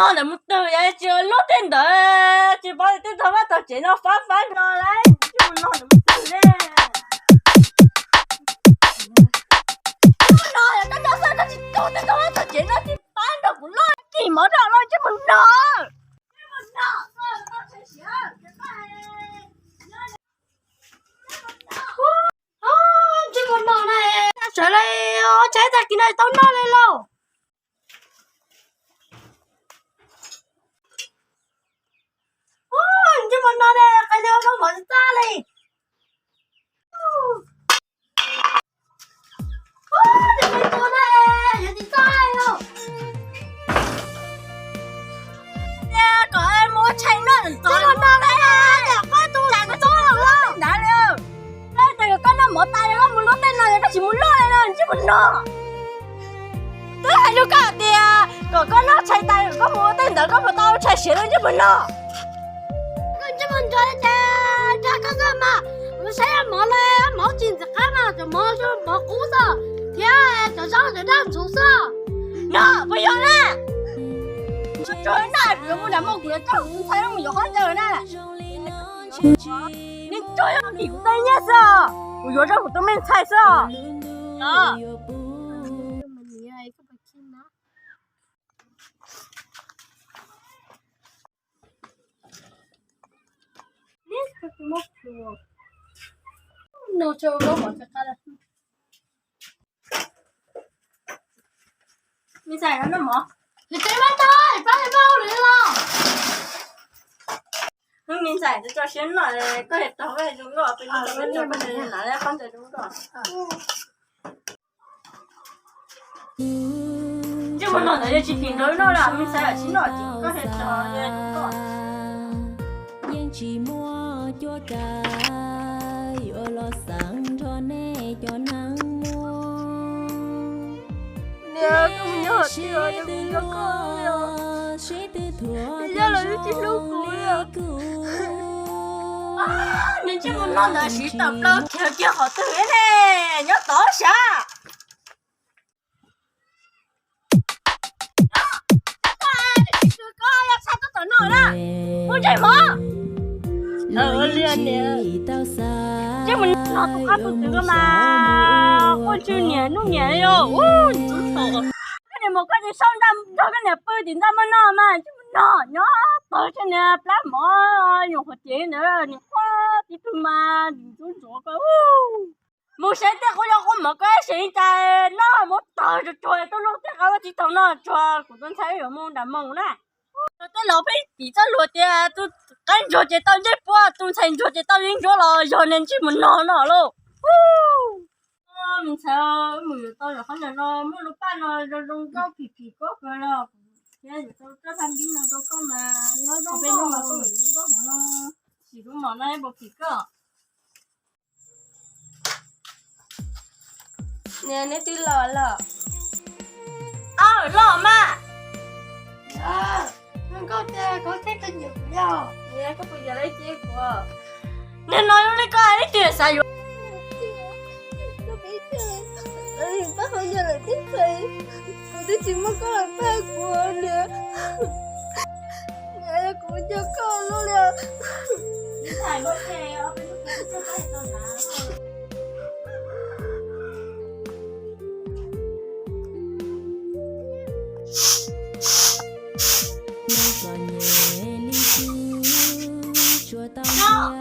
No ntawm mus twg yog tsis lub tej ntawd, tsis paub tej tog vaj tog tsev no fab fab no lawm, tsis mus no ntawm mus twg ne. Tsis mus no, koj noj xwb koj tsis tu tej tog vaj tog tsev no tsis pab nrog kuv loj kis mov rau loj, tsis mus no. Ntsej muag no na, sawv li, tshaib tag kis no tau noj li lauj. Ntsej muag no na, qee li ua koj mov tsis txaj li. Kom mus ua tshais noj txog no, ntawd li. Koj tias kom koj noj mov tas koj mus luaj tej no, koj tsis mus luaj li no, ntsej muag no. Twb hais rau koj tias kom koj noj tshais tas koj mus ua tej ntawd, koj puas tau tshais siav li ntsej muag no? Koj ntsej muag ntsuag li ces nrog koj xwb mas, kuv saib mov li, mov tsis ntxim qab mas cov mov, mov qub xwb, thiab cov zaub cov daj ntxuv xwb. No puas yog na? Tsuag na, kuv yuav mus nram Moos, kuv yuav coj kuv tus ntxhais mus yuav khaub ncaws na. Neb tsuag yog tim kuv tej nyiaj xwb os, kuv yuav rau kuv tus me ntxhais xwb os. Me ntxhais, noj mov. Wb me ntxhais, tso siab noj, koj hais tau zoo nkauj, peb noj, koj hais zoo nkauj. Ntsej muag no ntawd yog tsis tim nrog wb noj li, me ntxhais tsis noj, koj hais tau zoo nkauj. Yeej tsis muaj cuab kav yuav los xav nrog nej cov neeg muaj. Niam, koj mus nyob hauv tsev, seb twb tuag, seb twb thuam, yog los wb tsis hlub kuv li. Ntsej muag no ntawd siv tawm plaws kiag kiag qhov twg ne, nyob tod sav. Ua ntsej mov. Ntsej muag no tus qab tus twv ko mas quaj ntswg niam hnub niam li os. Koj niam mus koj tsis sau nrog koj niam pw tim ntxa muag no mas ntsej muag no nyob tod tsev niag plab mov nyuam qhuav cev ntawd niam quaj tib tug mas ntxub ntsuav koj. Mus saib tej qub zog qub mov koj seev cas noj mus tawg tsuag tsuag tuaj luaj tej qab vaj tib taug no tsuag, kuv tus ntxhais yuav mus nram Moos na. Tej laus pheej piv txoj lus tias tus qaib ntsuag ces tau ncej puab, tus ntxhais ntsuag ces tau yeeb ncuab los yog niag ntsej muag no no lauj. Me ntxhais, wb mus yuav tau yam qhov niag no muaj lub paj no zoo zoo nkauj phim phim koj kawg los, thiab yuav tau txoj thaj npib no rau koj mas, peb hnub mas koj yuav zoo nkauj heev no, sim lub mom no puas phim koj? Niam, neb twb los los? Aw, los mas. Zoo nkauj tiag, koj thiaj koj nyiam kuv yog. Niam, koj puas yog leej twg kuv? Niag no zoo li koj leej twg xav yuav? Kuv twb tsis muaj koj los pab kuv niam. Niam, yog kuv coj koj lub li.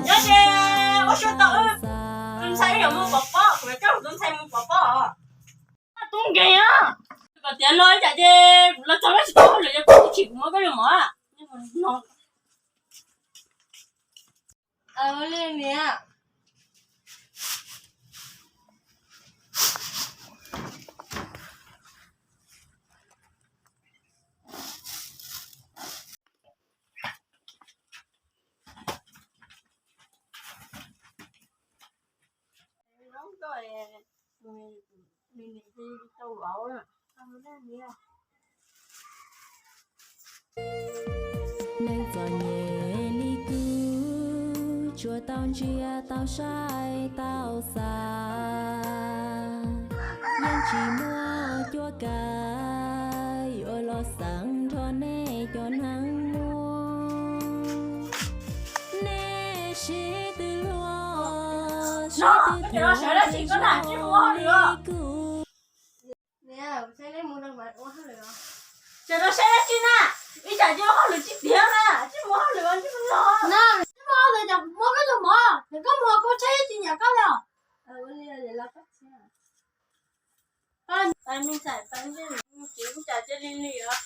Nyob ces ua tsaug tau, tus ntxhais yuav mus pov pob, kuv yuav coj kuv tus ntxhais mus pov pob os. Tub nkeeg, kom tiav no ib tsam ces kuv los txog koj tsis tau hauj lwm, yog koj tsis chim kuv muab koj yuav mov. Li niam. Neeg txom nyem li kuv, tsuas tau ntsia tau saib tau xav, yeej tsis muaj cuab kav yuav los xav nrog nej Cov neeg muaj, nej sib tw hluas, sib tw hluas, sib tw hluas li kuv. Sawv daws saib dab tsi na? Ib tsam tsis ua hauj lwm tsis tiav na, tsis mus hauj lwm, tsis mus los na, tsis mus hauj lwm, muab koj cov mov, koj mus koj tshaib tsis nyiam koj li. Pais me ntxhais, pais ntej, mus tsev ib tsam cia li lim os.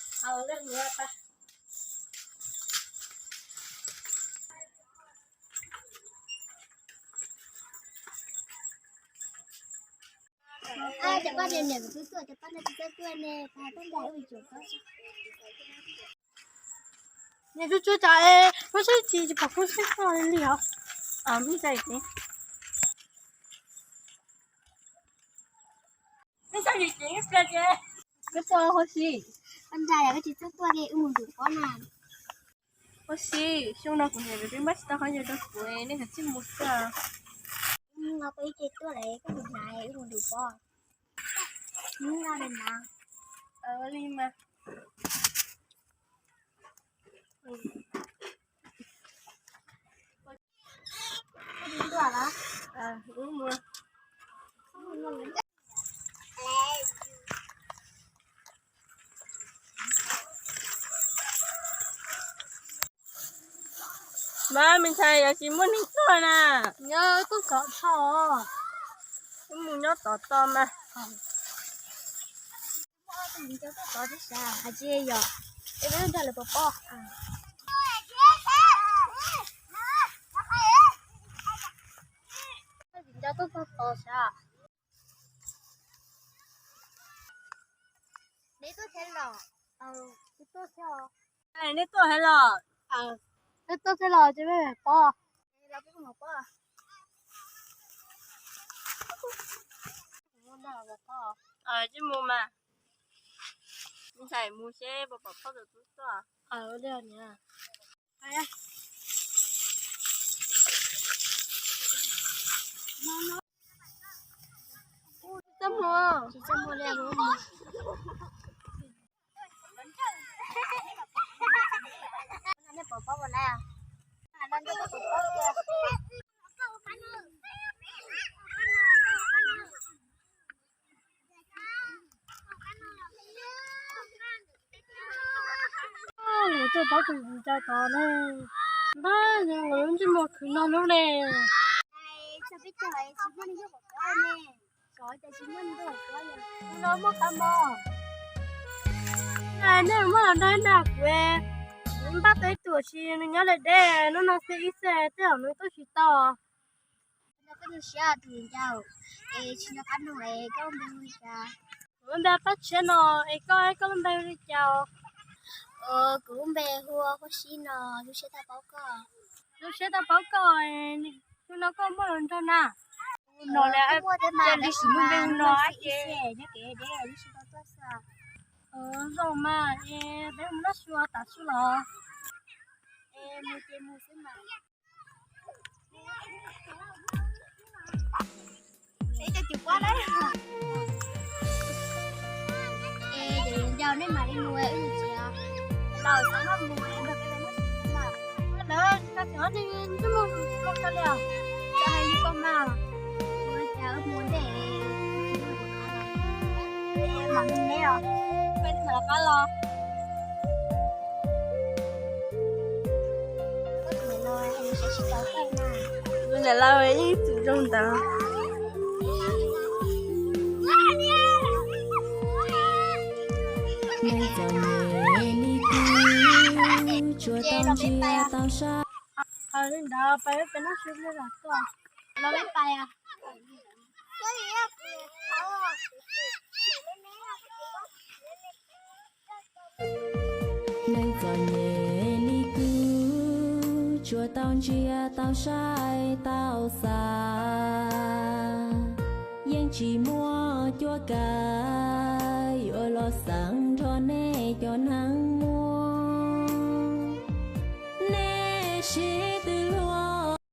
Cov poj niam niam kuv twb tuaj, cov poj niam tsis txawj tuaj ne, pab pab ntais ua tsuav koj. Niam tub tsuab cas es koj saib tsis tsis pom koj saib koj li os. Me ntxhais, me ntxhais, koj tuaj huv si. Koj ntxhais, koj tsis txawj tuaj li, wb mus nrug pob na. Huv si, xyoo no kuv niam kuv txiv twb npaj tsis tau qhov yog rau kuv, nej kav tsij mus xwb. Wb mus no koj ib ce tuaj lawm, koj mus hnav wb mus nrug pob. Ua li mas. Mas me ntxhais, yog tsis muaj neeg tuaj na, nyob tub kov tho, wb mus nyob tod tod mas. Tus viv ncaus tuaj tod thiab sav, hais tias yog es peb nrog lawv pov pob. Tus viv ncaus tuaj tod tod sav. Neb tuaj thiab los? Kuv tuaj thiab os. Neb tuaj thiab los? Neb tuaj thiab los ces peb mus pov pob. Tsis mus mas, me ntxhais mus seb puas pom phauj tus tub tuaj. Tsis txaj muag. Lawv tuaj pab tus viv ncaus tod ne, ntag, lawv lub ntsej muag khwv no lub ne. Nej muab los nrog na kuv, kuv npaj tau ib tug tsis nws nyob lawm deb, hnub no xwb ib xwb tej zaum nws tuaj tsis tau. Koj zoo siab tus viv ncaus, es tsis nco qab nug es koj npe hu li cas? Kuv lub npe Paj Tshiab no, es koj, koj lub npe hu li cas? Kuv lub npe hu ua Huab Sib no, zoo siab tau paub koj. Zoo siab tau paub koj, hnub no koj muaj hluas nraug na? No lawm, cia li sim lub npe hu no ces. Zoo mas, es peb mus noj su tas su los? Es mus ces mus xwb mas. Es yog nej mam li mus, wb mus tsev os. Los xav noj mus, nrog peb noj su mas. Lawv tsis tau cov neeg ntuj mus ua ka li os. Cov hais li ko mas, ua cas wb mus ntej, mam mus neb os, peb mam rov qab los. Tus niam laus yeej txwm zoo ntawd. Neeg txom nyem li kuv tsuas tau ntsia tau saib. Li ntawd peb peb noj su li los tuaj, los peb pais. Neeg txom nyem li kuv tsuas tau ntsia tau saib tau xav, yeej tsis muaj cuab kav yuav los xeev nrog nej cov neeg muaj. Nej sib tw